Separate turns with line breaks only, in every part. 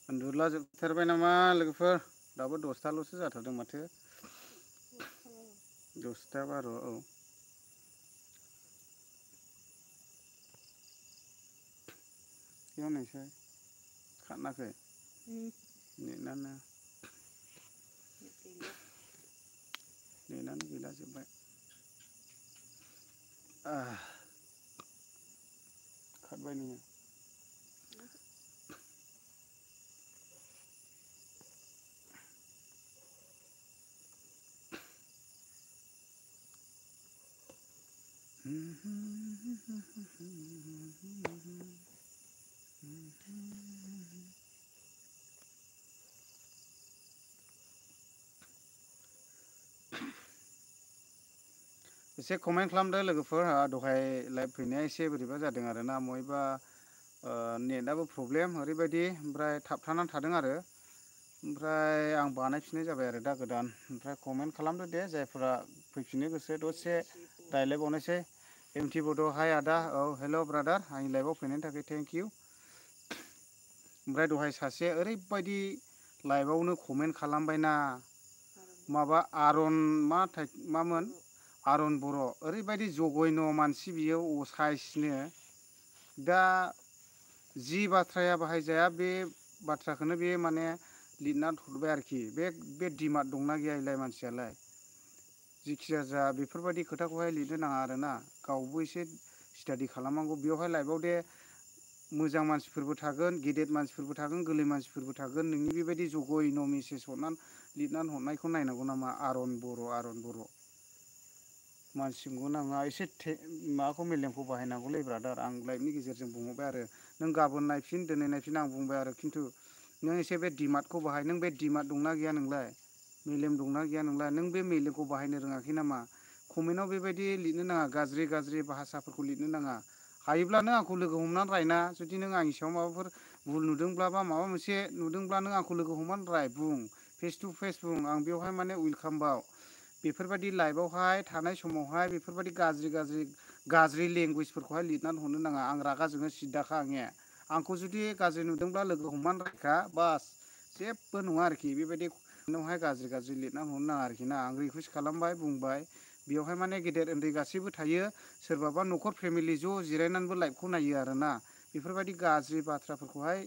उन्दुला जोबथारबाय नामा लोगोफोर दाबो 10थाल'सो जाथारदों माथो 10ता 12 औ बेयाव नायसाय खानाखै नेटानो गैला जोब्बाय खारबाय नोङो एसे कमेन्ट खालामदो लोगोफोर दहाय लाइभ फैनाया एसे बोरैबा जादों आरोना मयबा नेटआबो प्रब्लेम ओरैबायदि ओमफ्राय थाबथानानै थादों आरो ओमफ्राय आं बानायफिननाय जाबाय आरो दा गोदान ओमफ्राय कमेन्ट खालामदो दे जायफोरा फैफिननो गोसो दसे रायलायबावनोसै एमटि बड' हाय आदा औ हेल' ब्रादार आंनि लाइभआव फैनायनि थाखाय थेंक इउ ओमफ्राय दहाय सासे ओरैबायदि लाइभआवनो कमेन्ट खालामबायना माबा आरन मामोन आरन बर' ओरैबायदि जगयन' मानसि बियो असाइसनो दा जि बाथ्राया बाहायजाया बे बाथ्राखौनो बे माने लिरनानै हरबाय आरोखि बे दिमाग दंना गैया इलाय मानसियालाय जिखिया जा बेफोरबायदि खोथाखौहाय लिरनो नाङा आरोना गावबो एसे स्टाडि खालामनांगौ बेवहाय लाइभआव दे मोजां मानसिफोरबो थागोन गेदेर मानसिफोरबो थागोन गोरलै मानसिफोरबो थागोन नोंनि बेबायदि जगयन' मेसेज लिरनानै हरनायखौ नायनांगौ नामा आरन बर' मानसिखौ नाङा एसे माबाखौ मेलेमखौ बाहायनांगौलै ब्रादार आं लाइभनि गेजेरजों बुंहरबाय आरो नों गाबोन नायफिन दिनै नायफिन आं बुंबाय आरो खिन्थु नों एसे बे दिमागखौ बाहाय नों बे दिमाग दंना गैया नोंलाय मेलेम दंना गैया नोंलाय नों बे मेलेमखौ बाहायनो रोङाखै नामा कमेन्टआव बेबायदि लिरनो नाङा गाज्रि भाषाफोरखौ लिरनो नाङा हायोब्ला नों आंखौ लोगो हमनानै रायना जुदि नों आंनि सायाव माबाफोर भुल नुदोंब्ला बा माबा मोनसे नुदोंब्ला नों आंखौ लोगो हमनानै राय बुं फेस टु फेस बुं आं बेवहाय माने वेलकाम बाव बेफोरबायदि लाइभआवहाय थानाय समावहाय बेफोरबायदि गाज्रि लेंगुवेजफोरखौहाय लिरनानै हरनो नाङा आं रागा जोङो सिद्दाखा आंखौ जुदि गाज्रि नुदोंब्ला लोगो हमनानै रायखा बास जेबो नङा आरोखि बेबायदि उनावहाय गाज्रि लिरनानै हरनो नाङा आरोखि ना आं रिकुवेस्ट खालामबाय बुंबाय बेवहाय माने गेदेर उन्दै गासैबो थायो सोरबाबा न'खर फेमिलि ज' जिरायनानैबो लाइभखौ नायो आरोना बेफोरबायदि गाज्रि बाथ्राफोरखौहाय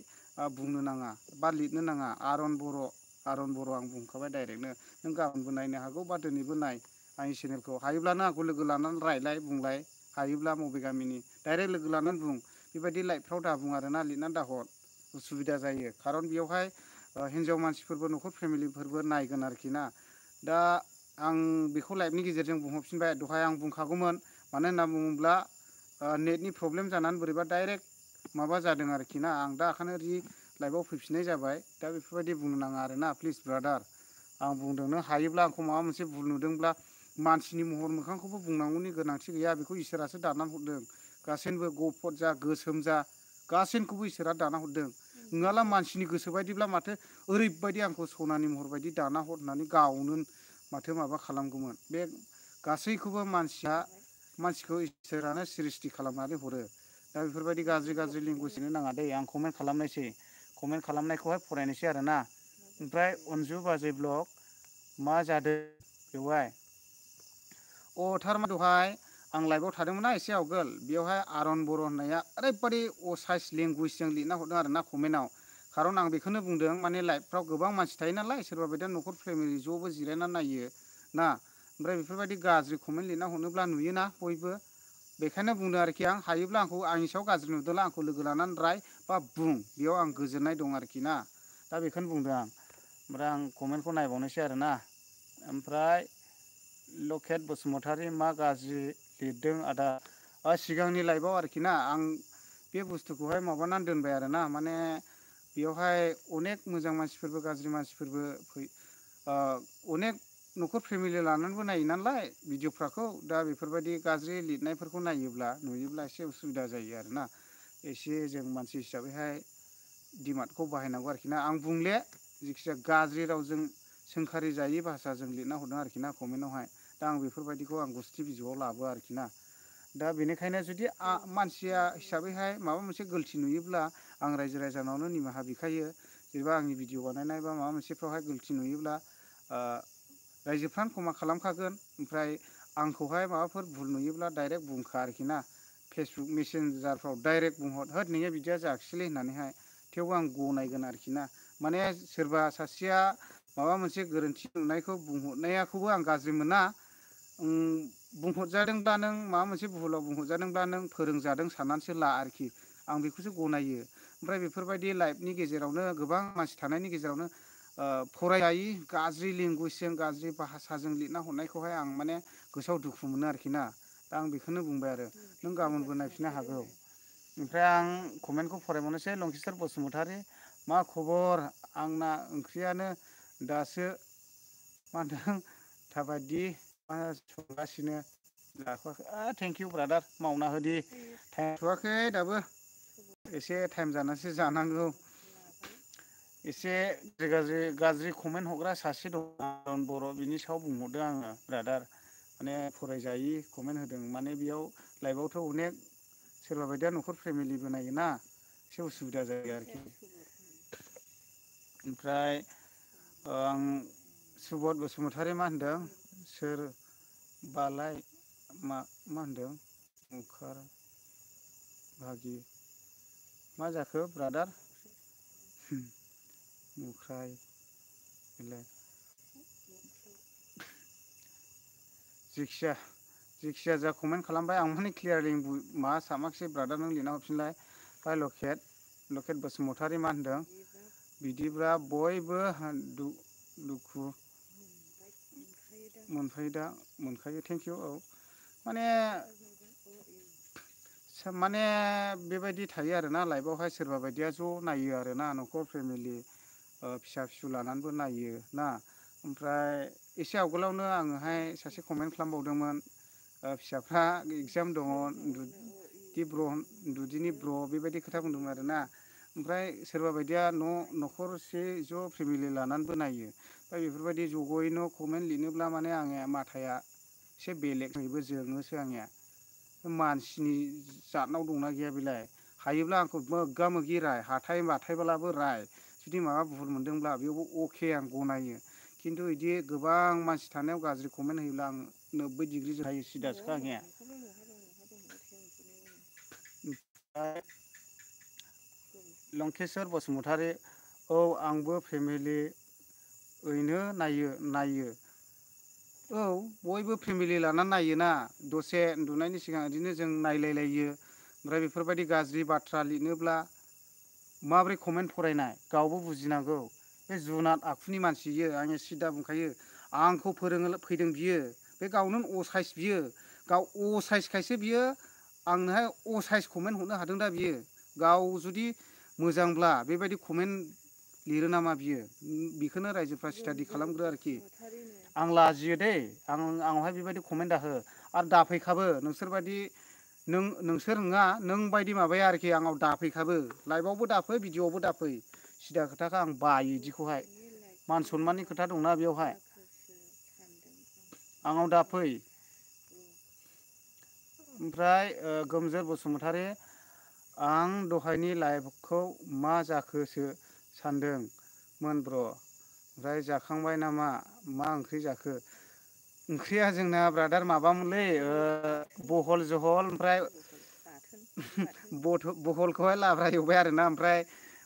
बुंनो नाङा बा लिरनो नाङा आरन बर' आं बुंखाबाय डाइरेक्टनो नों गाबोनबो नायनो हागौ बा दिनैबो नाय आंनि चेनेलखौ हायोब्लानो आंखौ लोगो लानानै रायलाय बुंलाय हायोब्ला बबे गामिनि डाइरेक्ट लोगो लानानै बुं बेबायदि लाइभफ्राव दा बुं आरोना लिरनानै दाहर उसुबिदा जायो खारन बेयावहाय हिनजाव मानसिफोरबो न'खर फेमिलिफोरबो नायगोन आरोखि ना दा आं बेखौ लाइभनि गेजेरजों बुंहरफिनबाय दहाय आं बुंखागौमोन मानो होनना बुङोब्ला नेटनि प्रब्लेम जानानै बोरैबा डाइरेक्ट माबा जादों आरोखि ना आं दा ओंखायनो लाइभआव फैफिननाय जाबाय दा बेफोरबायदि बुंनो नाङा आरोना प्लिज ब्रादार आं बुंदों नों हायोब्ला आंखौ माबा मोनसे भुल नुदोंब्ला मानसिनि महर मोखांखौबो बुंनांगौनि गोनांथि गैया बेखौ इसोरासो दानानै हरदों गासैबो गफद जा गोसोम जा गासैखौबो इसोरा दाना हरदों नङाब्ला मानसिनि गोसो बायदिब्ला माथो ओरैबायदि आंखौ सनानि महर बायदि दाना हरनानै गावनो माथो माबा खालामगौमोन बे गासैखौबो मानसिखौ इसोरानो सृष्टि खालामनानै हरो दा बेफोरबायदि गाज्रि लेंगुवेजनो नाङा दै आं कमेन्ट खालामनायसै कमेन्ट खालामनायखौहाय फरायनोसै आरोना ओमफ्राय अनजु बाजै ब्लग मा जादों बेवहाय थारमाने दहाय आं लाइभआव थादोंमोनना एसे आवगोल बेवहाय आरन बर' होननाया ओरैबायदि असाइस लेंगुवेजजों लिरना हरदों आरोना कमेन्टआव खारन आं बेखौनो बुंदों माने लाइभफ्राव गोबां मानसि थायो नालाय सोरबा बायदिया न'खर फेमिलि ज'बो जिरायनानै नायो ना ओमफ्राय बेफोरबायदि गाज्रि कमेन्ट लिरना हरनोब्ला नुयोना बयबो बेखायनो बुंदों आरोखि आं हायोब्ला आंखौ आंनि सायाव गाज्रि नुदोंब्ला आंखौ लोगो लानानै राय बा बुं बेयाव आं गोजोननाय दं आरोखि ना दा बेखौनो बुंदों आं ओमफ्राय आं कमेन्टखौ नायबावनोसै आरोना ओमफ्राय लकेट बसुमतारी मा गाज्रि लिरदों आदा सिगांनि लाइभआव आरोखि ना आं बे बुस्थुखौहाय माबानानै दोनबाय आरोना माने बेवहाय अनेक मोजां मानसिफोरबो गाज्रि मानसिफोरबो अनेक न'खर फेमिलि लानानैबो नायो नालाय भिडिअफ्राखौ दा बेफोरबायदि गाज्रि लिरनायफोरखौ नुयोब्ला एसे उसुबिदा जायो आरोना एसे जों मानसि हिसाबैहाय दिमागखौ बाहायनांगौ आरोखि ना आं बुंले जिखिजाया गाज्रि रावजों सोंखारि जायै भाषाजों लिरना हरदों आरोखि ना कमेन्टआवहाय दा आं बेफोरबायदिखौ आं गुस्थि बिजौआव लाबोआ आरोखि ना दा बेनिखायनो जुदि मानसिया हिसाबैहाय माबा मोनसे गोलति नुयोब्ला आं रायजो राजानावनो निमाहा बिखायो जेनेबा आंनि भिडिअ बानायनाय बा माबा मोनसेफ्रावहाय गोलति नुयोब्ला रायजोफ्रानो क्षमा खालामखागोन ओमफ्राय आंखौहाय माबाफोर भुल नुयोब्ला डाइरेक्ट बुंखा आरोखि ना फेसबुक मेसेन्जारफ्राव डाइरेक्ट बुंहर होद नोंनिया बिदिया जायाखिसैलै होननानैहाय थेवबो आं गनायगोन आरोखि ना माने सोरबा सासेया माबा मोनसे गोरोन्थि नुनायखौ बुंहरनायखौबो आं गाज्रि मोना बुंहरजादोंब्ला नों माबा मोनसे भुलाव बुंहरजादोंब्ला नों फोरोंजादों साननानैसो ला आरोखि आं बेखौसो गनायो ओमफ्राय बेफोरबायदि लाइफनि गेजेरावनो गोबां मानसि थानायनि गेजेरावनो फरायजायि गाज्रि लेंगुवेजजों गाज्रि भाषाजों लिरना हरनायखौहाय आं माने गोसोआव दुखु मोनो आरोखि ना दा आं बेखौनो बुंबाय आरो नों गाबोनबो नायफिननो हागौ ओमफ्राय आं कमेन्टखौ फरायबावनोसै लंकेस्वर बसुमतारी मा खबर आंना ओंख्रियानो दासो मा होनदों थाबायदि मा संगासिनो जाथ'वाखै थेंक इउ ब्रादार मावना होदि टाइम थ'वाखै दाबो एसे टाइम जानासो जानांगौ एसे गाज्रि कमेन्ट हरग्रा सासे दं बर' बिनि सायाव बुंहरदों आङो ब्रादार माने फरायजायि कमेन्ट होदों माने बेयाव लाइभआवथ' अनेक सोरबा बायदिया न'खर फेमिलिबो नायोना एसे उसुबिदा जायो आरोखि ओमफ्राय आं सुबत बसुमतारी मा होनदों सोर बालाय मा होनदों ओंखार भागि मा जाखो ब्रादार मुख्राय जेखिया जा कमेन्ट खालामबाय आं माने क्लियारलि माबा सामाखिसै ब्रादार नों लिरना हरफिनलाय ओमफ्राय लकेट बसुमतारी मा होनदों बिदिब्ला बयबो दुखु मोनखायो थेंक इउ औ माने बेबायदि थायो आरोना लाइफआवहाय सोरबा बायदिया ज' नायो आरोना न'खर फेमिलि फिसा फिसौ लानानैबो नायो ना ओमफ्राय एसे आवगोलावनो आङोहाय सासे कमेन्ट खालामबावदोंमोन फिसाफ्रा एगजाम दङ दुदिनि ब्र बेबायदि खोथा बुंदोंमोन आरोना ओमफ्राय सोरबा बायदिया न'खरसे ज' फेमिलि लानानैबो नायो ओमफ्राय बेफोरबायदि ज'गयैनो कमेन्ट लिरनोब्ला माने आंनिया माथाया एसे बेलेगहैबो जोङोसो आंनिया मानसिनि जातनाव दंना गैया बेलाय हायोब्ला आंखौ मोगा मोगि राय हाथायब्लाबो राय जुदि माबा भुल मोनदोंब्ला बेयावबो अके आं गनायो खिन्थु बिदि गोबां मानसि थानायाव गाज्रि कमेन्ट होयोब्ला आं 90 डिग्रि जायो सिदासोखा आंनिया लंकेस्वर बसुमतारी औ आंबो फेमिलि ओरैनो नायो औ बयबो फेमिलि लानानै नायोना दसे उन्दुनायनि सिगां बिदिनो जों नायलायलायो ओमफ्राय बेफोरबायदि गाज्रि बाथ्रा लिरनोब्ला माबोरै कमेन्ट फरायनाय गावबो बुजिनांगौ बे जुनाद आखुनि मानसि इयो आङो सिदा बुंखायो आंखौ फैदों बियो बे गावनो असाइस बियो गाव असाइसखायसो बियो आंनोहाय असाइस कमेन्ट हरनो हादों दा बियो गाव जुदि मोजांब्ला बेबायदि कमेन्ट लिरो नामा बियो बेखौनो रायजोफ्रा स्टाडि खालामग्रो आरोखि आं लाजियो दै आंनावहाय बेबायदि कमेन्ट दाहो आरो दाफैखाबो नोंसोर नङा नों बायदि माबाया आरोखि आंनाव दाफैखाबो लाइभआवबो दाफै भिडिअ'आवबो दाफै सिदा खोथाखौ आं बायो बिदिखौहाय मान सनमाननि खोथा दंना बेयावहाय आंनाव दाफै ओमफ्राय गोमजोर बसुमतारी आं दहायनि लाइभखौ मा जाखोसो सानदोंमोन ब्र ओमफ्राय जाखांबाय नामा मा ओंख्रि जाखो ओंख्रिया जोंना ब्रादार माबामोनलै बहल जहल ओमफ्राय बहलखौहाय लाब्रा एवबाय आरोना ओमफ्राय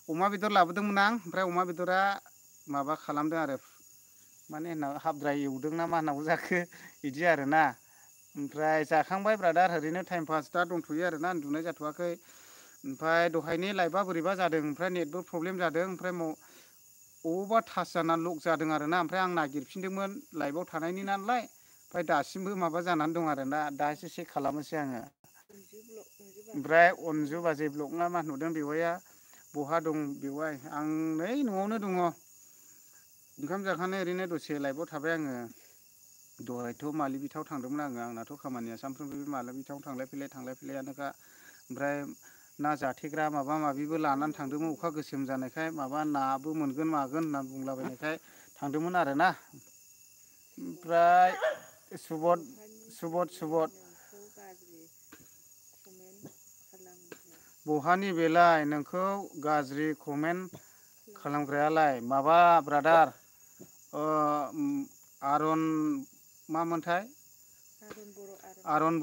अमा बेदर लाबोदोंमोन आं ओमफ्राय अमा बेदरा माबा खालामदों आरो माने हाफद्राय एवदों ना मा होननांगौ जाखो बिदि आरोना ओमफ्राय जाखांबाय ब्रादार ओरैनो टाइम पास दा दंथ'यो आरोना उन्दुनाय जाथ'वाखै ओमफ्राय दहायनि लाइभआ बोरैबा जादों ओमफ्राय नेटबो प्रब्लेम जादों ओमफ्राय अबावबा टाच जाना लक जादों आरोना ओमफ्राय आं नागिरफिनदोंमोन लाइभआव थानायनि नालाय ओमफ्राय दासिमबो माबा जानानै दं आरोना दा एसे चेक खालामनोसै आङो ओमफ्राय अनजु बाजै ब्लक ना मा नुदों बेवहाया बहा दं बेवहाय आं नै न'आवनो दङ ओंखाम जाखांनानै ओरैनो दसे लाइभआव थाबाय आङो दहायथ' मालिबिथाव थांदोंमोन आंनाथ' खामानिया सानफ्रोमबो बे मालिबिथाव थांलाय फैलायानोखा ओमफ्राय ना जाथेग्रा माबा माबिबो लानानै थांदोंमोन अखा गोसोम जानायखाय माबा नाबो मोनगोन मागोन होनना बुंलाबायनायखाय थांदोंमोन आरोना ओमफ्राय सुबत बहानि बेलाय नोंखौ गाज्रि कमेन्ट खालामग्रायालाय माबा ब्रादार आरन मामोनथाय आरन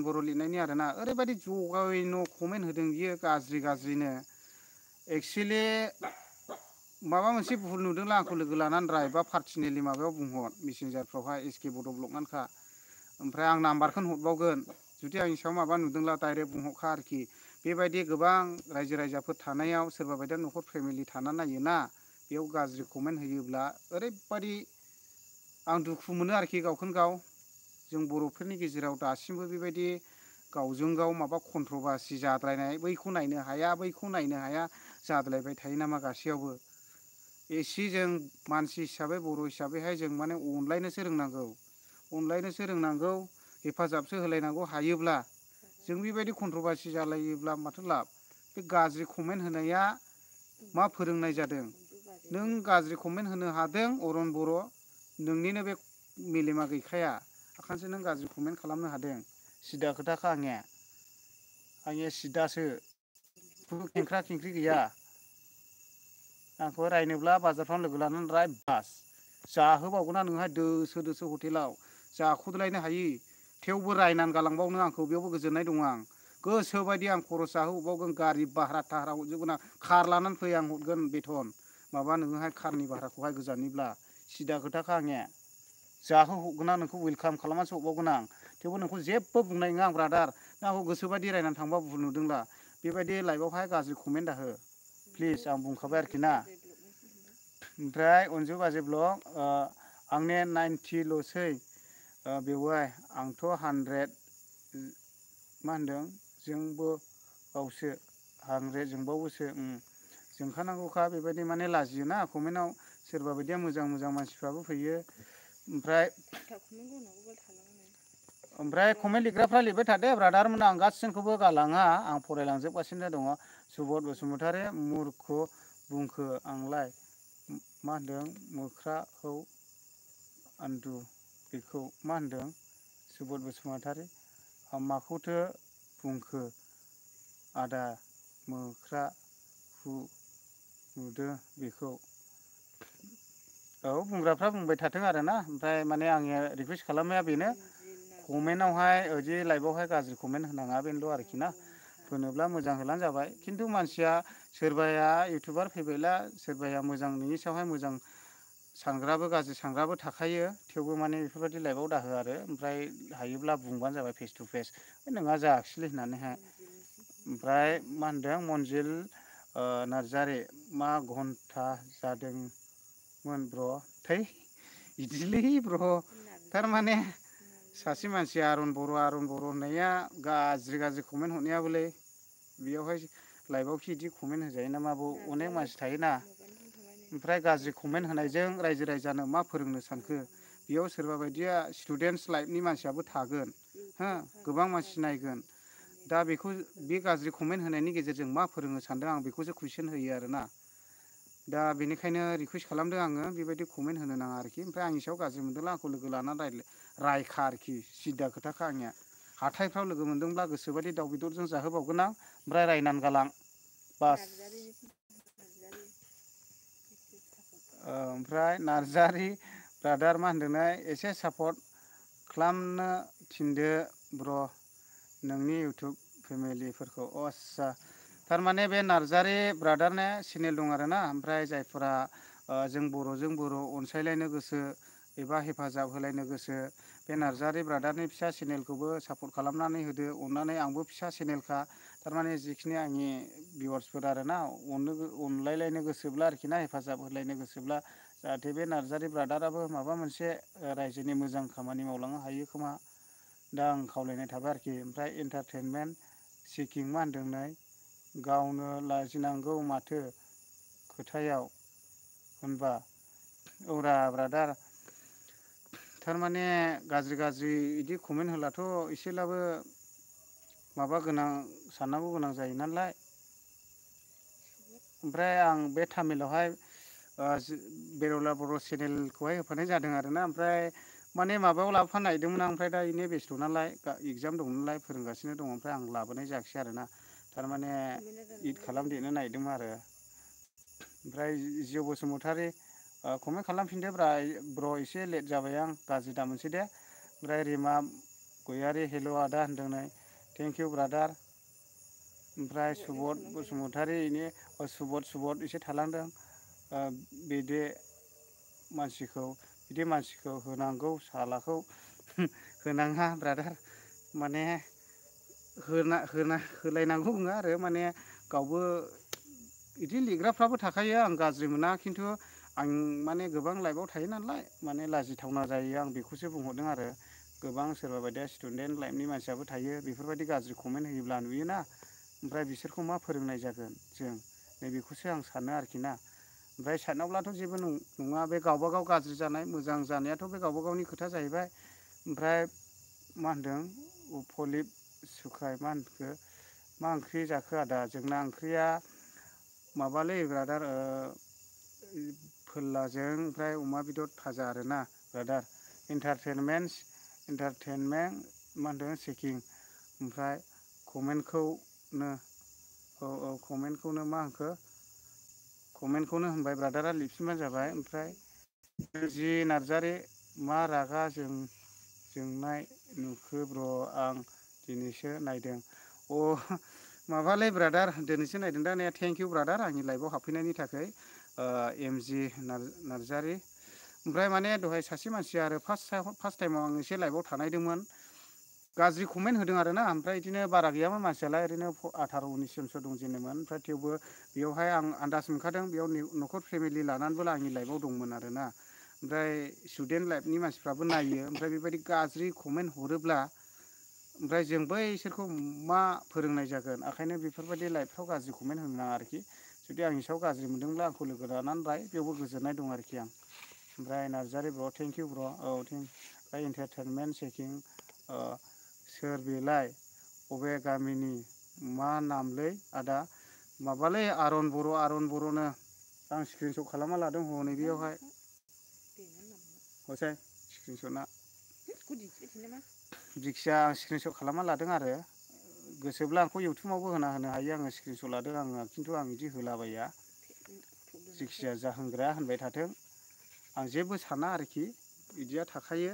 बर' लिरनायनि आरोना ओरैबायदि जगायनो कमेन्ट होदों बियो गाज्रिनो एक्सुवेलि माबा मोनसे भुल नुदोंला आंखौ लोगो लानानै रायबा पार्सनेलि माबायाव बुंहर मेसेन्जारफ्रावहाय एसके बड' ब्लगमानखा ओमफ्राय आं नाम्बारखौनो हरबावगोन जुदि आंनि सायाव माबा नुदोंला डाइरेक्ट बुंहरखा आरोखि बेबायदि गोबां रायजो राजाफोर थानायाव सोरबा बायदिया न'खर फेमिलि थाना नायोना बेयाव गाज्रि कमेन्ट होयोब्ला ओरैबायदि आं दुखु मोनो आरोखि गावखौनो गाव जों बर'फोरनि गेजेराव दासिमबो बेबायदि गावजों गाव माबा कन्ट्रभार्सि जाद्रायनाय बैखौ नायनो हाया जाद्रायबाय थायो नामा गासैयावबो एसे जों मानसि हिसाबै बर' हिसाबैहाय जों माने अनलायनोसो रोंनांगौ हेफाजाबसो होलायनांगौ हायोब्ला जों बेबायदि कन्ट्रभार्सि जालायोब्ला माथो लाब बे गाज्रि कमेन्ट होनाया मा फोरोंनाय जादों नों गाज्रि कमेन्ट होनो हादों अरन बर' नोंनिनो बे मेलेमा गैखाया ओंखायनोसो नों गाज्रि कमेन्ट खालामनो हादों सिदा खोथाखा आंनिया सिदासो खेंख्रा खेंख्रि गैया आंखौ रायनोब्ला बाजारफ्राव लोगो लानानै राय बास जाहोबावगोना नोंहाय दोसो हटेलाव जाख'दलायनो हायि थेवबो रायनानै गालांबावनो आंखौ बेयावबो गोजोननाय दङ आं गोसोबायदि आं खरस जाहोबावगोन गारि भारा थाहारा हरजोबगोन आं खार लानानै फै आं हरगोन बेथन माबा नोङोहाय कारनि भाराखौहाय गोजाननिब्ला सिदा खोथाखा आंनिया जाहोहरगोन आं नोंखौ वेलकाम खालामनानैसो हरबावगोन आं थेवबो नोंखौ जेबो बुंनाय नङा आं ब्रादार आंखौ गोसोबायदि रायनानै थांबा भुल नुदोंब्ला बेबायदि लाइफआवहाय गाज्रि कमेन्ट दाहो प्लिज आं बुंखाबाय आरोखि ना ओमफ्राय अनजु बाजे ब्लग आंने 90ल'सै बेवहाय आंथ' 100 मा होनदों जोंबो बावसो 100 जोंबावोसो जोंखानांगौखा बेबायदि माने लाजियोना कमेन्टआव सोरबा बायदिया मोजां मानसिफ्राबो फैयो ओमफ्राय कमेन्ट लिरग्राफ्रा लिरबाय थादो ब्रादारमोन आं गासिनखौबो गालाङा आं फरायलांजोबगासिनो दङ सुबोध बसुमतारी मुर्ख बुंखो आंलाय मा होनदों मोख्राखौ आन्दु बेखौ मा होनदों सुबोध बसुमतारी माखौथो बुंखो आदा मोख्रा नुदो बेखौ औ बुंग्राफ्रा बुंबाय थाथों आरोना ओमफ्राय माने आङो रिकुवेस्ट खालामनाया बेनो कमेन्टआवहाय बिदि लाइभआवहाय गाज्रि कमेन्ट होनाङा बेनोल' आरोखि ना होनोब्ला मोजां होलानो जाबाय खिन्थु मानसिया सोरबाया इउटुबार फैबायला सोरबाया मोजां नोंनि सायावहाय मोजां सानग्राबो गाज्रि सानग्राबो थाखायो थेवबो माने बेफोरबायदि लाइभआव दाहो आरो ओमफ्राय हायोब्ला बुंबानो जाबाय फेस टु फेस नोंहा जायाखिसैलै होननानैहाय ओमफ्राय मा होनदों मनजिल नार्जारि मा घन्टा जादोंमोन ब्र' थै बिदिलै ब्र' थारमाने सासे मानसि आरन बर' होननाया गाज्रि कमेन्ट हरनायाबोलै बेयावहाय लाइभआवखि बिदि कमेन्ट होजायो नामा अनेक मानसि थायोना ओमफ्राय गाज्रि कमेन्ट होनायजों रायजो राजानो मा फोरोंनो सानखो बेयाव सोरबा बायदिया स्टुडेन्टस लाइफनि मानसियाबो थागोन हो गोबां मानसि नायगोन दा बेखौ बे गाज्रि कमेन्ट होनायनि गेजेरजों मा फोरोंनो सानदों आं बेखौसो कुइसन होयो आरोना दा बेनिखायनो रिकुवेस्ट खालामदों आङो बेबायदि कमेन्ट होनो नाङा आरोखि ओमफ्राय आंनि सायाव गाज्रि मोनदोंला आंखौ लोगो लानानै रायखा आरोखि सिदा खोथाखा आंनिया हाथायफ्राव लोगो मोनदोंब्ला गोसोबायदि दाउ बेदरजों जाहोबावगोन आं ओमफ्राय रायनानै गालां बास ओमफ्राय नार्जारि ब्रादार मा होनदोंनाय एसे सापर्ट खालामनो थिनदो ब्र' नोंनि इउटुब फेमिलिफोरखौ आस्सा थारमाने बे नार्जारि ब्रादारने चेनेल दं आरोना ओमफ्राय जायफोरा जों बर'जों बर' अनसायलायनो गोसो एबा हेफाजाब होलायनो गोसो बे नार्जारि ब्रादारनि फिसा चेनेलखौबो सापर्ट खालामनानै होदो अननानै आंबो फिसा चेनेलखा थारमाने जिखिनि आंनि भिउवार्सफोर आरोना अनलायलायनो गोसोब्ला आरोखि ना हेफाजाब होलायनो गोसोब्ला जाहाथे बे नार्जारि ब्रादाराबो माबा मोनसे रायजोनि मोजां खामानि मावलांनो हायो खोमा दा आं खावलायनाय थाबाय आरोखि ओमफ्राय एन्टारटेनमेन्ट सिकिं मा होनदोंनाय गावनो लाजिनांगौ माथो खोथायाव होनबा औरा ब्रादार थारमाने गाज्रि बिदि कमेन्ट होलाथ' एसेब्लाबो माबा गोनां साननांगौ गोनां जायो नालाय ओमफ्राय आं बे तामिलावहाय बेरला बर' चेनेलखौहाय होफानाय जादों आरोना ओमफ्राय माने माबायाव लाबोफानो नागिरदोंमोन आं ओमफ्राय दा बेनो बेस्थ' नालाय एगजाम दं नालाय फोरोंगासिनो दङ ओमफ्राय आं लाबोनाय जायाखिसै आरोना थारमाने इद खालामदेरनो नागिरदोंमोन आरो। ओमफ्राय जिउ बसुमतारी कमेन्ट खालामफिनदो ब्र एसे लेट जाबाय आं गाज्रि दामोनसै दे। ओमफ्राय रिमा गयारि हेल' आदा होनदों नै थेंक इउ ब्रादार। ओमफ्राय सुबद बसुमतारी इनि सुबद एसे थालांदों बिदि मानसिखौ होनांगौ सालाखौ होनाङा ब्रादार माने होलायनांगौ नङा आरो माने गावबो बिदि लिरग्राफ्राबो थाखायो आं गाज्रि मोना खिन्थु आं माने गोबां लाइफआव थायो नालाय माने लाजिथावना जायो आं बेखौसो बुंहरदों आरो। गोबां सोरबा बायदिया स्टुडेन्ट लाइफनि मानसियाबो थायो बेफोरबायदि गाज्रि कमेन्ट होयोब्ला नुयोना ओमफ्राय बिसोरखौ मा फोरोंनाय जागोन जों नैबेखौसो आं सानो आरोखि ना। ओमफ्राय साइडनावब्लाथ' जेबो नङा बे गावबा गाव गाज्रि जानाय मोजां जानायाथ' बे गावबा गावनि खोथा जाहैबाय। ओमफ्राय मा होनदों पलिप सुखाय मा होनखो मा ओंख्रि जाखो आदा जोंना ओंख्रिया माबालै ब्रादार फोरलाजों ओमफ्राय अमा बेदर भाजा आरोना ब्रादार। इन्टारटेनमेन्ट मा होनदों चेकिं ओमफ्राय कमेन्टखौनो कमेन्टखौनो मा होनखो कमेन्टखौनो होनबाय ब्रादारा लिरफिनबानो जाबाय। ओमफ्राय जि नार्जारि मा रागा जोंनाय नुखो ब्र आं दिनैसो नायदों अ माबालै ब्रादार दिनैसो नायदों दा ने थेंक इउ ब्रादार आंनि लाइफआव हाबफैनायनि थाखाय एमजि नार्जारि। ओमफ्राय माने दहाय सासे मानसिया आरो फार्स्ट टाइमाव आं एसे लाइफआव थानायदोंमोन गाज्रि कमेन्ट होदों आरोना। ओमफ्राय बिदिनो बारा गैयामोन मानसियालाय ओरैनो 18-19 जनसो दंजेनोमोन। ओमफ्राय थेवबो बेयावहाय आं आन्दाज मोनखादों बेयाव न'खर फेमिलि लानानैबो आंनि लाइफआव दंमोन आरोना। ओमफ्राय स्टुडेन्ट लाइफनि मानसिफ्राबो नायो ओमफ्राय बेबायदि गाज्रि कमेन्ट हरोब्ला ओमफ्राय जों बैसोरखौ मा फोरोंनाय जागोन ओंखायनो बेफोरबायदि लाइफफ्राव गाज्रि कमेन्ट होनो नाङा आरोखि। जुदि आंनि सायाव गाज्रि मोनदोंब्ला आंखौ लोगो लानानै राय बेयावबो गोजोननाय दं आरोखि आं। ओमफ्राय नार्जारि ब्र थेंक इउ ब्र औ ओमफ्राय इन्टारटेनमेन्ट चेकिं सोर बेलाय अबे गामिनि मा नामलै आदा माबालै आरन बर'नो आं स्क्रिनसट खालामना लादों हनै बेयावहाय हसाय स्क्रिनसटआ जिखिया आं स्क्रिनसट खालामना लादों आरो गोसोब्ला आंखौ इउटुबावबो होनो हायो आङो स्क्रिनसट लादों आङो खिन्थु आं बिदि होलाबाया जिखिजाया जाहोग्राया होनबाय थाथों आं जेबो साना आरोखि बिदिया थाखायो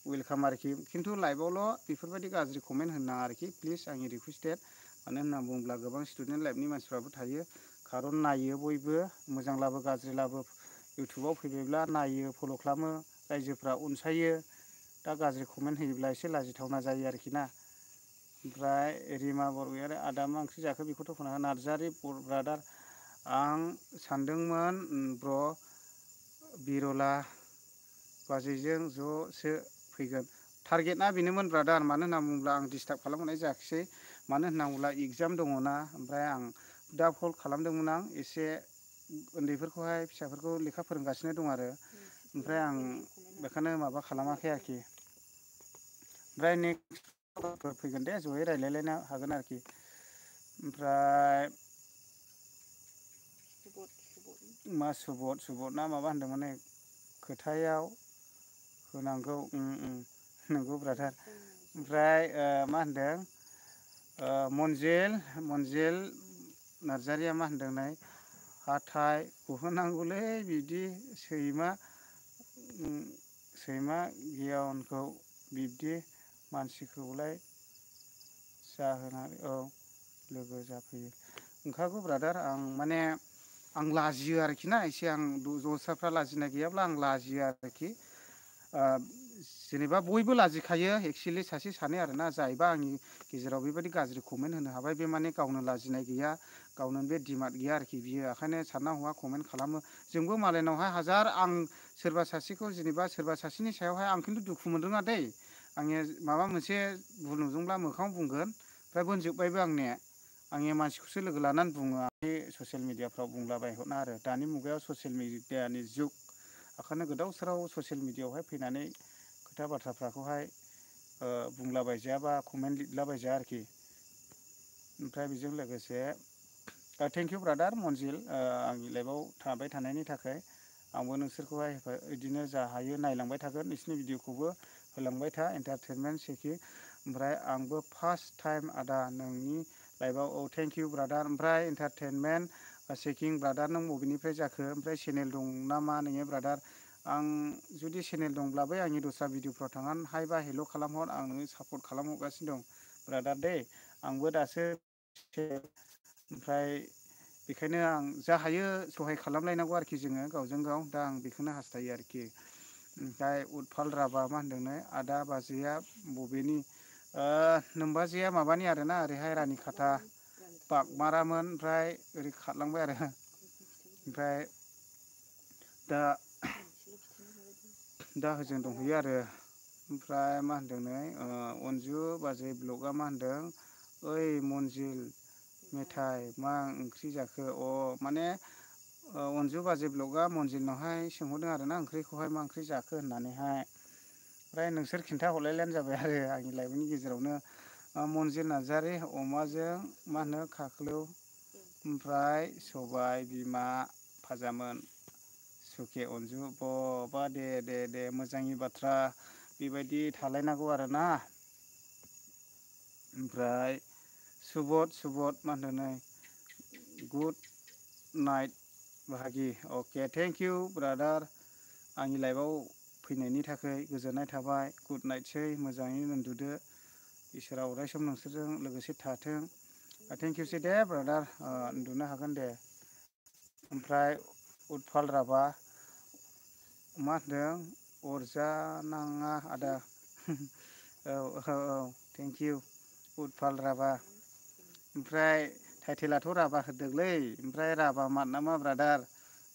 वेलकाम आरोखि। खिन्थु लाइभआवल' बेफोरबायदि गाज्रि कमेन्ट होनो नाङा आरोखि प्लिज आंनि रिकुइस्टेड। मानो होनना बुङोब्ला गोबां स्टुडेन्ट लाइफनि मानसिफ्राबो थायो खारन नायो बयबो मोजांब्लाबो गाज्रिब्लाबो इउटुबाव फैबायब्ला नायो फल' खालामो रायजोफ्रा अनसायो। दा गाज्रि कमेन्ट होयोब्ला एसे लाजिथावना जायो आरोखि ना। ओमफ्राय रिमा बरगयारि आदा मा ओंख्रि जाखो बेखौथ' खोनाया नार्जारि ब्रादार आं सानदोंमोन ब्र बिरला बाजैजों ज'सो फैगोन टारगेटआ बेनोमोन ब्रादार। मानो होनना बुङोब्ला आं डिस्टार्ब खालामहरनाय जायाखिसै मानो होनना बुङोब्ला इगजाम दङना। ओमफ्राय आं दा कल खालामदोंमोन आं एसे उन्दैफोरखौहाय फिसाफोरखौ लेखा फोरोंगासिनो दं आरो ओमफ्राय आं बेखायनो माबा खालामाखै आरोखि। ओमफ्राय नेक्स्टफोर फैगोन दे जयै रायज्लायलायनो हागोन आरोखि। ओमफ्राय मा सुबद ना माबा होनदोंमोन नै खोथायाव होनांगौ नंगौ ब्रादार। ओमफ्राय मा होनदों मनजिल नार्जारिया मा होनदों नै हाथाय हुहोनांगौलै बिदि सैमा गियानखौ बिब्दि मानसिखौलाय जाहोनानै लोगो जाफैयो ओंखारगौ ब्रादार। आं माने आं लाजियो आरोखि ना एसे आं दस्राफ्रा लाजिनाय गैयाब्ला आं लाजियो आरोखि। जेनेबा बयबो लाजिखायो एक्सुवेलि सासे सानै आरोना जाहैबा आंनि गेजेराव बेबायदि गाज्रि कमेन्ट होनो हाबाय बे माने गावनो लाजिनाय गैया गावनो बे दिमाग गैया आरोखि बियो ओंखायनो सानना हौवा कमेन्ट खालामो। जोंबो मालायनावहाय हाजार आं सोरबा सासेखौ जेनेबा सोरबा सासेनि सायावहाय आं खिन्थु दुखु मोनदोंना दै आङो माबा मोनसे भुल नुदोंब्ला मोखाङाव बुंगोन ओमफ्राय जोब्बायबो आंनि मानसिखौसो लोगो लानानै बुङो बे ससियेल मिडियाफ्राव बुंलाबायहरना आरो दानि मुगायाव ससियेल मिडियानि जुग ओंखायनो गोदाव सोराव ससियेल मिडियाआवहाय फैनानै खोथा बाथ्राफ्राखौहाय बुंलाबायजायाबा कमेन्ट लिरलाबायजाया आरोखि। ओमफ्राय बेजों लोगोसे थेंक इउ ब्रादार मनजिल आंनि लाइफआव थाबाय थानायनि थाखाय। आंबो नोंसोरखौहाय बिदिनो जा हायो नायलांबाय थागोन नोंसिनि भिडिअखौबो होलांबाय था इन्टारटेनमेन्ट चेकिं। ओमफ्राय आंबो फार्स्ट टाइम आदा नोंनि लाइभआव औ थेंक इउ ब्रादार। ओमफ्राय एन्टारटेनमेन्ट चेकिं ब्रादार नों बबेनिफ्राय जाखो ओमफ्राय चेनेल दं नामा नोङो ब्रादार? आं जुदि चेनेल दंब्ला बै आंनि दस्रा भिडिअफ्राव थांनानै हाय बा हेल' खालामहर, आं नोङो सापर्ट खालामहरगासिनो दं ब्रादार दे। आंबो दासो ओमफ्राय बेखायनो आं जा हायो सहाय खालामलायनांगौ आरोखि जोङो गावजों गाव, दा आं बेखौनो हास्थायो आरोखि। ओमफ्राय उतफाल राभा मा होनदोंनो आदा बाजैया बबेनि? नोमबाजैया माबानि आरोना ओरैहाय रानिखाथा बागमारामोन, ओमफ्राय ओरै खारलांबाय आरो ओमफ्राय दा होजों दंहैयो आरो। ओमफ्राय मा होनदों नै अनजु बाजै ब्लगआ मा होनदों? ओइ मन्जिल मेथाइ मा ओंख्रि जाखो? अ माने अनजु बाजै ब्लगआ मन्जिलनावहाय सोंहरदों आरोना ओंख्रिखौहाय मा ओंख्रि जाखो होननानैहाय। ओमफ्राय नोंसोर खिन्थाहरलायलायानो जाबाय आरो आंनि लाइभनि गेजेरावनो। मन्जिल नार्जारि अमाजों मा होनो खाख्लौ, ओमफ्राय सबाय बिमा फाजामोन। सुके अनजु बा दे दे दे मोजांनि बाथ्रा, बेबायदि थालायनांगौ आरोना। ओमफ्राय सुबद मा होनदों नै गुड नाइट बाहागि। अके थेंक इउ ब्रादार, आंनि लाइभआव फैनायनि थाखाय गोजोननाय थाबाय। गुड नाइटसै, मोजाङै उन्दुदो, इसोरा अराय सम नोंसोरजों लोगोसे थाथों। थेंक इउसै दे ब्रादार, उन्दुनो हागोन दे। ओमफ्राय उतफाल राभा मा होनदों? अरजानाङा आदा औ औ औ थेंक इउ उतफाल राभा। ओमफ्राय टाइटेलाथ' राभा होदोंलै, ओमफ्राय राभा मार नामा ब्रादार?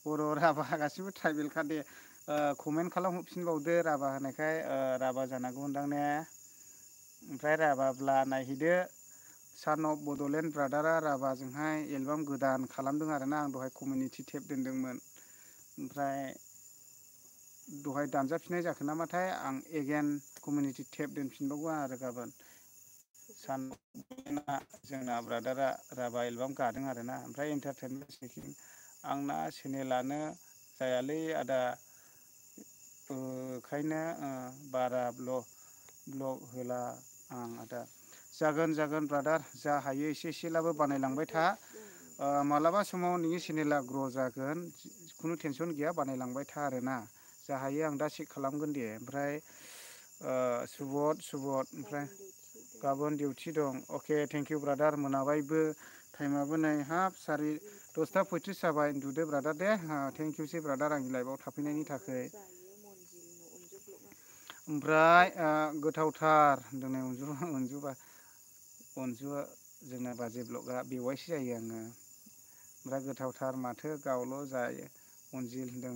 बर' राभा गासिबो ट्राइबेलखा दे। कमेन्ट खालामहरफिनबावदो राभा होनायखाय, राभा जानांगौ होनदां ने? ओमफ्राय राभाब्ला नायहैदो, सान अफ बड'लेण्ड ब्रादारा राभाजोंहाय एलबाम गोदान खालामदों आरोना। आं दहाय कमिउनिटि टेब दोनदोंमोन, ओमफ्राय दहाय दानजाफिननाय जाखो नामाथाय, आं एगेन कमिउनिटि टेब दोनफिनबावगोन आरो गाबोन। सान जोंना ब्रादारा राभा एलबाम गादों आरोना। ओमफ्राय एन्टारटेनमेन्ट चेकिं आंना चेनेलानो जायालै आदा, ओंखायनो बारा ब्लग होला आं आदा। जागोन ब्रादार, जा हायो एसे एसेब्लाबो बानायलांबाय था। मालाबा समाव नोंनि चेनेला ग्र' जागोन, खुनु टेनसन गैया, बानायलांबाय था आरोना। जा हायो आं दा चेक खालामगोन दे। ओमफ्राय सुबद ओमफ्राय गाबोन डिउटि दं। अके थेंक इउ ब्रादार, मोनाबायबो टाइमाबो नै हाब 10:35 जाबाय, उन्दुदो ब्रादार दे। थेंक इउसै ब्रादार आंनि लाइभआव थाफैनायनि थाखाय। ओमफ्राय गोथावथार होनदों नै अनजुआ जोंना बाजै ब्लगआ बेवाइसो जायो आङो। ओमफ्राय गोथावथार माथो गावल' जायो अनजिल होनदों,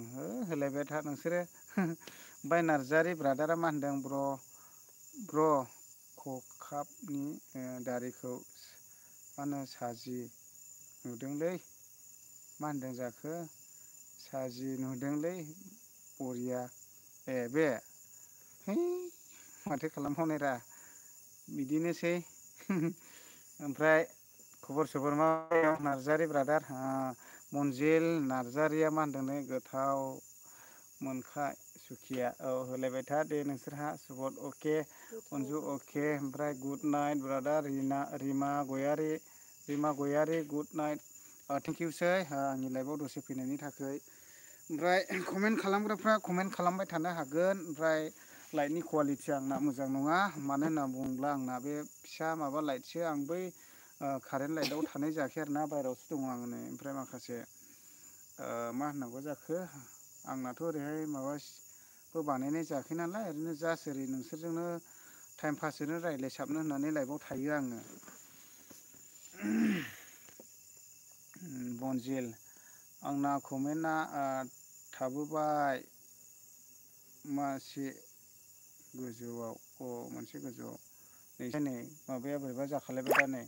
होलायबाय था नोंसोरो। ओमफ्राय नार्जारि ब्रादारा मा होनदों? ब्र खखाबनि दारिखौ मा होनो साजि नुदोंलै। मा होनदों जाखो? साजि नुदोंलै बरिया। ए बे है माथो खालामबावनायरा, बिदिनोसै। ओमफ्राय खबर सबर मा नार्जारि ब्रादार? मन्जिल नार्जारिया मा होनदों नै गोथाव मोनखाय सुखिया, औ होलायबाय था दे नोंसोरहा। सुबद अके, अनजु अके। ओमफ्राय गुड नाइट ब्रादार रिमा गयारि गुड नाइट। थेंक इउसै आंनि लाइभआव दसे फैनायनि थाखाय। ओमफ्राय कमेन्ट खालामग्राफ्रा कमेन्ट खालामबाय थानो हागोन। ओमफ्राय लाइटनि कुवालिटिया आंना मोजां नङा, मानो होनना बुङोब्ला आंना बे फिसा माबा लाइटसो, आं बै कारेन्ट लाइटआव थानाय जायाखै आरोना, बायहेरायावसो दङ आङो नै। ओमफ्राय माखासे मा होननांगौ जाखो, आंनाथ' ओरैहाय माबाबो बानायनाय जायाखै नालाय, ओरैनो जास्ट ओरै नोंसोरजोंनो टाइम पास ओरैनो रायज्लायसाबनो होननानै लाइभआव थायो आङो। बनजिल आंना कमेन्टआ थाबोबाय मोनसे गोजौआव नै माबाया बोरैबा जाखालायबाय दा नै,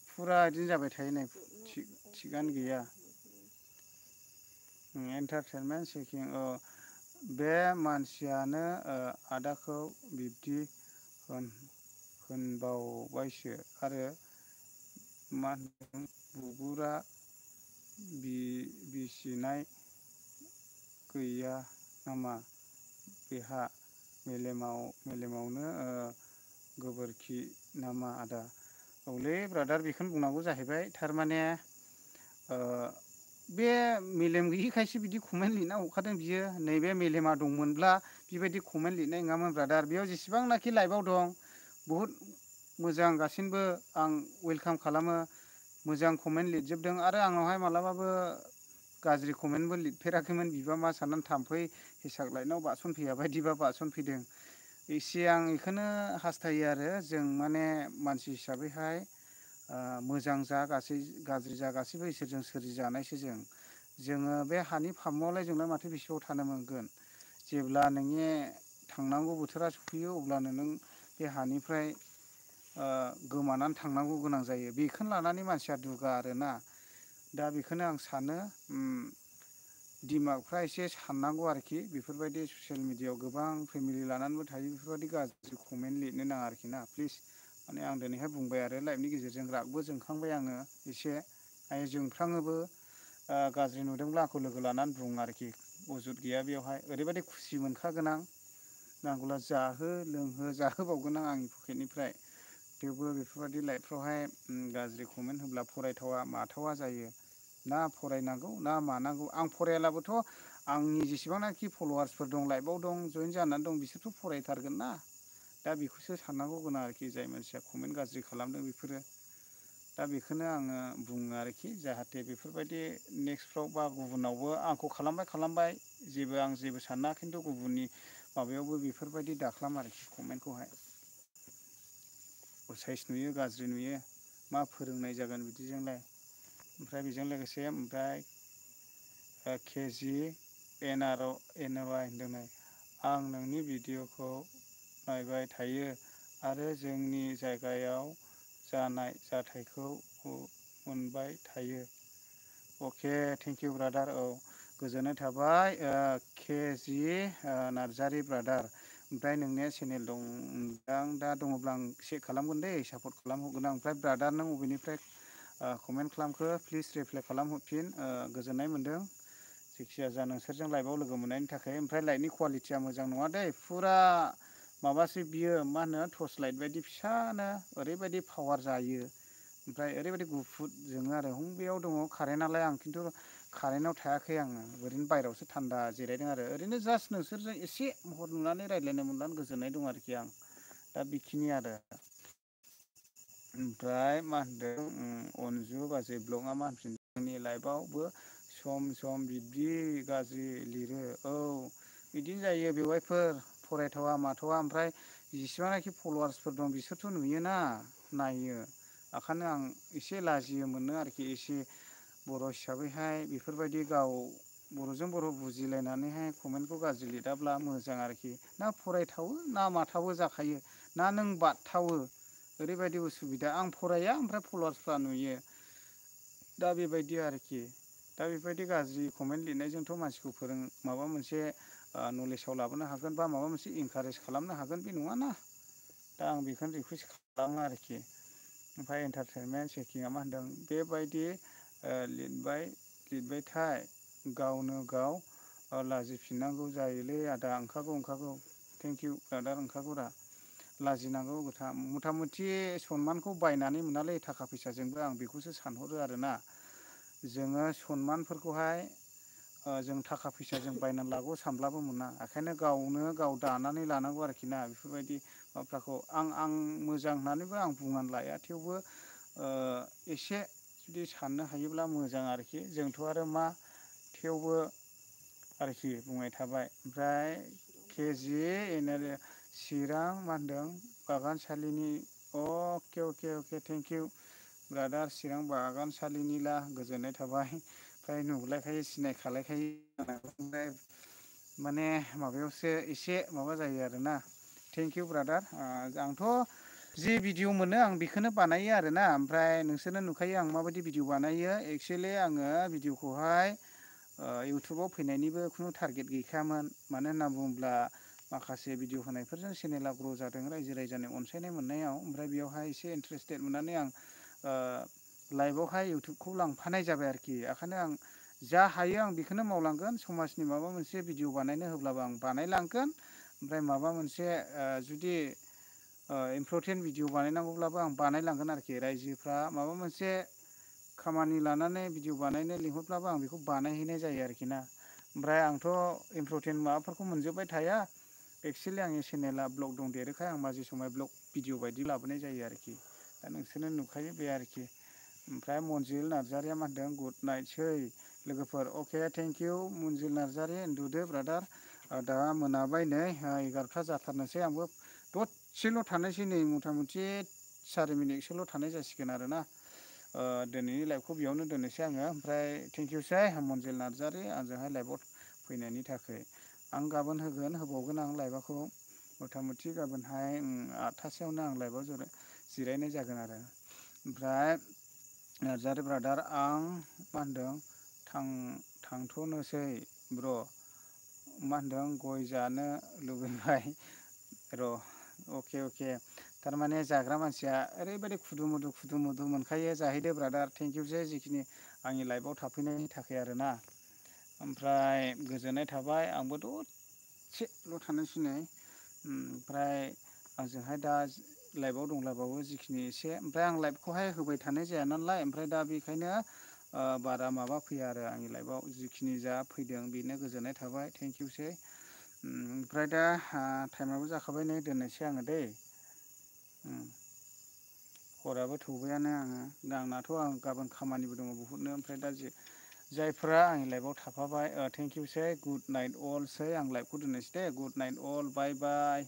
फुरा बिदिनो जाबाय थायो नै, थिगानो गैया। एन्टारटेनमेन्ट चेकिं बे मानसियानो आदाखौ बिब्दि होनबावबायसो आरो मा होनदों बुगुरा बिसिनाय गैया नामा बेहा? मेलेमावनो गोबोरखि नामा आदा? औलै ब्रादार बेखौनो बुंनांगौ जाहैबाय थारमाने बे मेलेम गैयिखायसो बिदि कमेन्ट लिरना हरखादों बियो नैबे मेलेमा दंमोनब्ला बेबायदि कमेन्ट लिरनाय नङामोन ब्रादार बेयाव जेसेबांनाखि लाइभआव दं बहुद मोजां गासिनबो आं वेलकाम खालामो मोजां कमेन्ट लिरजोबदों आरो आंनावहाय मालाबाबो गाज्रि कमेन्टबो लिरफेराखैमोन बिबा मा साननानै थाम्फै हेसाक लाइनाव बारसनफैया बायदिबा बारसनफैदों एसे आं बेखौनो हास्थायो आरो जों माने मानसि हिसाबैहाय मोजां जा गाज्रि जा गासैबो इसोरजों सोरजिजानायसो जोङो बे हानि फामुआवलाय जोंलाय माथो बेसेबाव थानो मोनगोन जेब्ला नोंनि थांनांगौ बोथोरा सफैयो अब्लानो नों बे हानिफ्राय गोमानानै थांनांगौ गोनां जायो बेखौनो लानानै मानसिया दुगा आरोना दा बेखौनो आं सानो दिमागफ्रा एसे साननांगौ आरोखि बेफोरबायदि ससियेल मिडियायाव गोबां फेमिलि लानानैबो थायो बेफोरबायदि गाज्रि कमेन्ट लिरनो नाङा आरोखि ना प्लिज माने आं दिनैहाय बुंबाय आरो लाइभनि गेजेरजों रागबो जोंखांबाय आङो एसे जोंफ्राङोबो गाज्रि नुदोंब्ला आंखौ लोगो लानानै बुं आरोखि अजुत गैया बेवहाय ओरैबायदि खुसि मोनखागोन आं नांगौला जाहो लोंहो जाहोबावगोन आं आंनि पकेटनिफ्राय थेवबो बेफोरबायदि लाइभफ्रावहाय गाज्रि कमेन्ट होब्ला फरायथावा माथावा जायो ना फरायनांगौ ना मानांगौ आं फरायालाबोथ' आंनि जेसेबांनाखि फल'वार्सफोर दं लाइभआव दं जयेन जानानै दं बिसोरथ' फरायथारगोन ना दा बेखौसो साननांगौ गोनां आरोखि जाय मानसिया कमेन्ट गाज्रि खालामदों बेफोरो दा बेखौनो आङो बुङो आरोखि जाहाथे बेफोरबायदि नेक्स्टफ्राव बा गुबुनावबो आंखौ खालामबाय जेबो आं जेबो साना खिन्थु गुबुननि माबायावबो बेफोरबायदि दाख्लाम आरोखि कमेन्टखौहाय असाइस नुयो गाज्रि नुयो मा फोरोंनाय जागोन बिदिजोंलाय ओमफ्राय बेजों लोगोसे ओमफ्राय केजि एनआरआइ होनदोंनो आं नोंनि भिडिअखौ नायबाय थायो आरो जोंनि जायगायाव जानाय जाथायखौ मोनबाय थायो अके थेंक इउ ब्रादार औ गोजोननाय थाबाय केजि नार्जारि ब्रादार ओमफ्राय नोंनिया चेनेल दं दा दङब्ला आं चेक खालामगोन दे सापर्ट खालामहरगोन आं ओमफ्राय ब्रादार नों बबेनिफ्राय कमेन्ट खालामखो प्लिज रिप्लाइ खालामहरफिन गोजोननाय मोन्दों जेखिजाया जा नोंसोरजों लाइभआव लोगो मोननायनि थाखाय ओमफ्राय लाइटनि कुवालिटिया मोजां नङा दै फुरा माबासो बियो मा होनो टर्च लाइट बायदि फिसानो ओरैबायदि पावार जायो ओमफ्राय ओरैबायदि गुफुर जोङो आरो बेयाव दङ कारेन्टआलाय आं खिन्थु कारेन्टआव थायाखै आङो ओरैनो बायहेरायावसो थान्दा जिरायदों आरो ओरैनो जास्ट नोंसोरजों एसे महर नुनानै रायज्लायनो मोननानै गोजोननाय दं आरोखि आं दा बेखिनि आरो ओमफ्राय मा होनदों अनजु बाजै ब्लगआ मा होनफिनदों आंनि लाइफआवबो सम बिब्दि गाज्रि लिरो औ बिदिनो जायो बेवहायफोर फरायथावा माथावा ओमफ्राय जेसेबांनाखि फल'वार्सफोर दं बिसोरथ' नुयोना नायो ओंखायनो आं एसे लाजियो मोनो आरोखि एसे बर' हिसाबैहाय बेफोरबायदि गाव बर'जों बर' बुजिलायनानैहाय कमेन्टखौ गाज्रि लिराब्ला मोजां आरोखि ना फरायथावो ना माथावो जाखायो ना नों बादथावो ओरैबायदि उसुबिदा आं फराया ओमफ्राय फल'वार्सफ्रा नुयो दा बेबायदि आरोखि दा बेबायदि गाज्रि कमेन्ट लिरनायजोंथ' मानसिखौ माबा मोनसे नलेजाव लाबोनो हागोन बा माबा मोनसे इनकारेज खालामनो हागोन बे नङाना दा आं बेखौनो रिकुवेस्ट खालामो आरोखि ओमफ्राय एन्टारटेनमेन्ट चेकिंआ मा होनदों बेबायदि लिरबायथाय गावनो गाव लाजिफिननांगौ जायोलै आदा ओंखारगौ थेंक इउ ब्रादार ओंखारगौरा लाजिनांगौ मथा मथि सनमानखौ बायनानै मोनालै थाखा फैसाजोंबो आं बेखौसो सानहरो आरोना जोङो सनमानफोरखौहाय जों थाखा फैसाजों बायनानै लागौ सानब्लाबो मोना ओंखायनो गावनो गाव दानानै लानांगौ आरोखि ना बेफोरबायदि माबाखौ आं मोजां होननानैबो आं बुंनानै लाया थेवबो एसे जुदि साननो हायोब्ला मोजां आरोखि जोंथ' आरो मा थेवबो आरोखि बुंनाय थाबाय ओमफ्राय केजि चिरां मा होनदों बागानसालिनि अके थेंक इउ ब्रादार चिरां बागानसालिनिला गोजोननाय थाबाय ओमफ्राय नुलायखायो सिनायखालायखायो ओमफ्राय माने माबायावसो एसे माबा जायो आरोना थेंक इउ ब्रादार आंथ' जि भिडिअ मोनो आं बेखौनो बानायो आरोना ओमफ्राय नोंसोरनो नुखायो आं माबायदि भिडिअ बानायो एक्सुवेलि आङो भिडिअखौहाय इउटुबाव फैनायनिबो खुनु टारगेट गैखायामोन मानो होनना बुङोब्ला माखासे भिडिअ होनायफोरजों चेनेला ग्र' जादों रायजो राजानि अनसायनाय मोननायाव ओमफ्राय बेयावहाय एसे इन्टारेस्टेड मोननानै आं लाइभआवहाय इउटुबखौ लांफानाय जाबाय आरोखि ओंखायनो आं जा हायो आं बेखौनो मावलांगोन समाजनि माबा मोनसे भिडिअ बानायनो होब्लाबो आं बानायलांगोन ओमफ्राय माबा मोनसे जुदि इम्परटेन्ट भिडिअ बानायनांगौब्लाबो आं बानायलांगोन आरोखि रायजोफ्रा माबा मोनसे खामानि लानानै भिडिअ बानायनो लिंहरब्लाबो आं बेखौ बानायहैनाय जायो आरोखि ना। ओमफ्राय आंथ' इम्परटेन्ट माबाफोरखौ मोनजोबबाय थाया। एक्सुवेलि आंनि चेनेला ब्लग दंदेरोखाय आं माजे समाय ब्लग भिडिअ बायदि लाबोनाय जायो आरोखि। दा नोंसोरनो नुखायो बे आरोखि। ओमफ्राय मनजिल नार्जारिया मा होनदों गुड नाइटसै लोगोफोर। अके थेंक इउ मनजिल नार्जारि उन्दुदो ब्रादार। दा मोनाबाय नै 11था जाथारनोसै आंबो दसेल' थानोसै नै मथा मथि 4 मिनिटसोल' थानाय जासिगोन आरोना। दिनैनि लाइभखौ बेयावनो दोननोसै आङो। ओमफ्राय थेंक इउसै मनजिल नार्जारि आंजोंहाय लाइभआव फैनायनि थाखाय। आं गाबोन होबावगोन आं लाइभखौ मथा मथि गाबोनहाय 8थासोआवनो आं लाइभआव जिरायनाय जागोन आरो। ओमफ्राय नार्जारि ब्रादार आं मा होनदों थांथ'नोसै ब्र' मा होनदों गय जानो लुबैबाय र' अके थारमाने जाग्रा मानसिया ओरैबायदि खुदु मुदु मोनखायो जाहैदो ब्रादार। थेंक इउसै जिखिनि आंनि लाइभआव थाफैनायनि थाखाय आरोना। ओमफ्राय गोजोननाय थाबाय आंबो दसेल' थानोसै नै। ओमफ्राय आंजोंहाय दा लाइभआव दंलायबावो जिखिनि एसे। ओमफ्राय आं लाइभखौहाय होबाय थानाय जाया नालाय ओमफ्राय दा बेखायनो बारा माबा फैया आरो आंनि लाइफआव जिखिनि जा फैदों बेनो गोजोननाय थाबाय थेंक इउसै। ओमफ्राय दा टाइमाबो जाखाबाय नै दोननोसै आङो दै। हराबो थौबायानो आंनाथ' गाबोन खामानिबो दङ बहुतनो। ओमफ्राय दा जायफ्रा आंनि लाइफआव थाफाबाय थेंक इउसै गुड नाइट अल सै। आं लाइभखौ दोननोसै दे गुड नाइट अल बाय बाय।